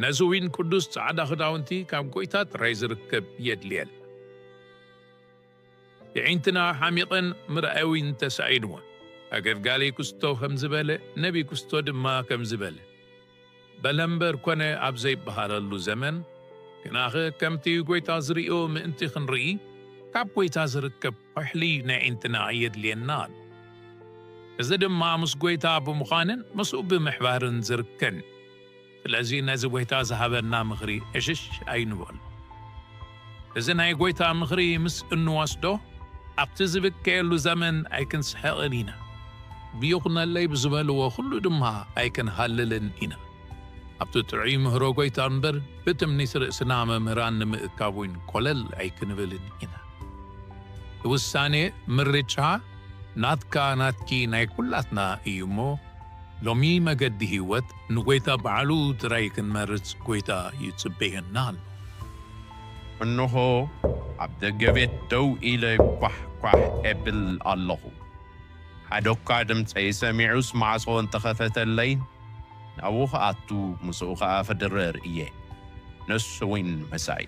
ነዚ ዊን ቅዱስ ጻዕዳ ክዳውንቲ ካብ ጐይታ ጥራይ ዝርከብ የድልየና። የዒንትና ሓሚቐን ምርኣይ ዊን ተሳኢንወን። ኣገልጋሊ ክስቶ ከም ዝበለ፣ ነቢ ክስቶ ድማ ከም ዝበለ። በለምበር ኮነ ኣብ ዘይበሃለሉ ዘመን፣ ግናኸ ከምቲ ጐይታ ዝርእዮ ምእንቲ ክንርኢ፣ ካብ ጐይታ ዝርከብ ኳሕሊ ናይ ዒንትና የድልየና ኣሎ። እዚ ድማ ምስ ጐይታ ብምዃንን ምስኡ ብምሕባርን ዝርከን። ስለዚ ነዚ ጐይታ ዝሃበና ምኽሪ ዕሽሽ ኣይንበሎ። እዚ ናይ ጐይታ ምኽሪ ምስ እንወስዶ፣ ኣብቲ ዝብከየሉ ዘመን ኣይክንስሕቕን ኢና። ብይኹነለይ ብዝበልዎ ኹሉ ድማ ኣይክንሃልልን ኢና። ኣብቲ ጥዑይ ምህሮ ጐይታ እምበር፣ ብትምኒት ርእስና መምህራን ንምእካብ እውን ኮለል ኣይክንብልን ኢና። ውሳኔ፣ ምርጫ፣ ናትካ ናትኪ ናይ ኩላትና እዩ እሞ፣ ሎሚ መገዲ ህይወት ንጐይታ ባዕሉ ጥራይ ክንመርጽ ጐይታ ይጽበየና ኣሎ። እንሆ፣ ኣብ ደገ ቤት ደው ኢለ ኳሕ ኳሕ እብል ኣለኹ። ሓደ እኳ ድምፀይ ሰሚዑስ ማዕጾ እንተኸፈተለይ፣ ናብኡ ክኣቱ፣ ምስኡ ኸኣ ክድረር እየ። ንሱ እውን ምሳይ።